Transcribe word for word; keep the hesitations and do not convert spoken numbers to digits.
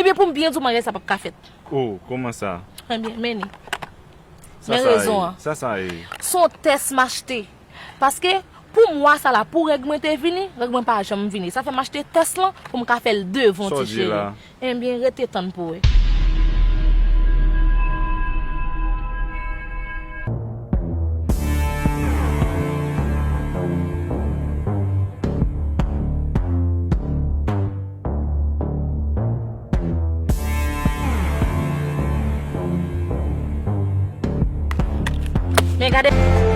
Ebyen, pou m byen di w, maryaj sa p ap ka fèt. Oh, kòman sa? Ebyen, men li. Sa Men sa rezon ye? An. Sa sa ye? Se yon tès m achte. Paske, pou mwa sa la, pou règ mwen te vini, règ mwen pa janm vini. Sa fè m achte tès lan pou m ka fè l devan, Sa w ti di la? Cheri. Ebyen, rete tann pou wè. Men gade.